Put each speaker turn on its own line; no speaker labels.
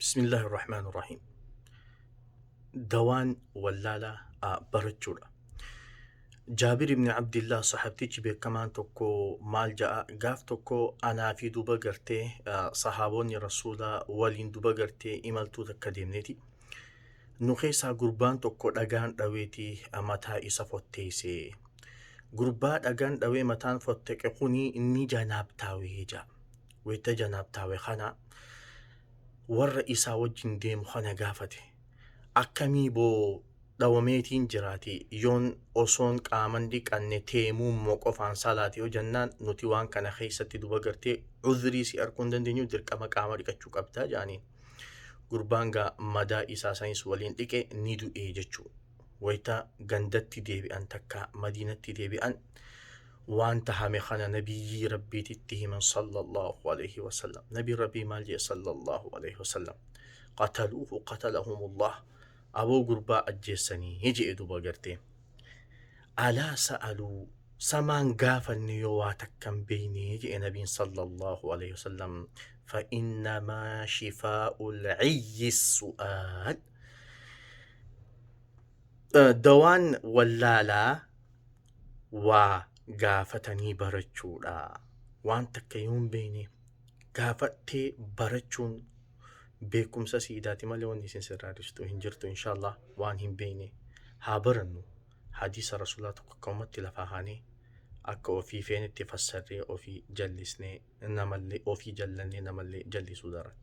Bismillaahi Rahmaani Rahiim. Dawaan wallaalaa barachuudha. Jaabir ibn Abdillah sahabtichi beekamaan tokko maal ja'a gaaf tokko anaa fi duba gartee sahaabonni rasuulaa waliin duba gartee imaltuu takka deemneeti. Nu keessaa gurbaan tokko dhagaan dhaweeti mataa isa fotteesse. Gurbaa dhagaan dhawee mataan fotteqe kuni inni janaabtaawee ja'a. Wayta janaabtaawe kana warra isaa wajjin deemu kana gaafate. Akkamii boo dhawameetiin jiraati yoon osoon qaaman dhiqanne teemuummoo qofaan salaate yoo jennaan nuti waan kana keessatti duba gartee uzrii si arkuu hin dandeenyu dirqama qaama dhiqachuu qabdaa jaaniin. Gurbaan gaa madaa isaa sanis waliin dhiqe ni du'ee jechuu. Wayta gandatti deebi'an takka madiinatti deebi'an waan tahame kana nabiyyii rabbiititti himan sallallahu alaihi wasallam. Nabiin rabbii maal jedhe sallallahu alaihi wasallam? Qataluuhu qatalahumullah. Aboo gurbaa ajjeessanii je'e duba gartee. Alaa sa'aluu samaan gaafanne yoo waa takka hin beeyne je'e nabiin sallallahu alaihi wasallam. Fa'innamaa shifaa'ul ciyyi su'aal. Dawaan wallaalaa waa gaafatanii barachuudha. Waan takka yoo hin beekne gaafattee barachuun beekumsa siidaati malee wanni isin sirraa dhistu hin jirtu inshaallah waan hin beekne haa barannu. Hadiisa rasuulaa tokko akkamumatti lafaa kaanee akka ofii feenetti fassarree ofii jallisnee namallee ofii jallannee namallee jallisuu daran.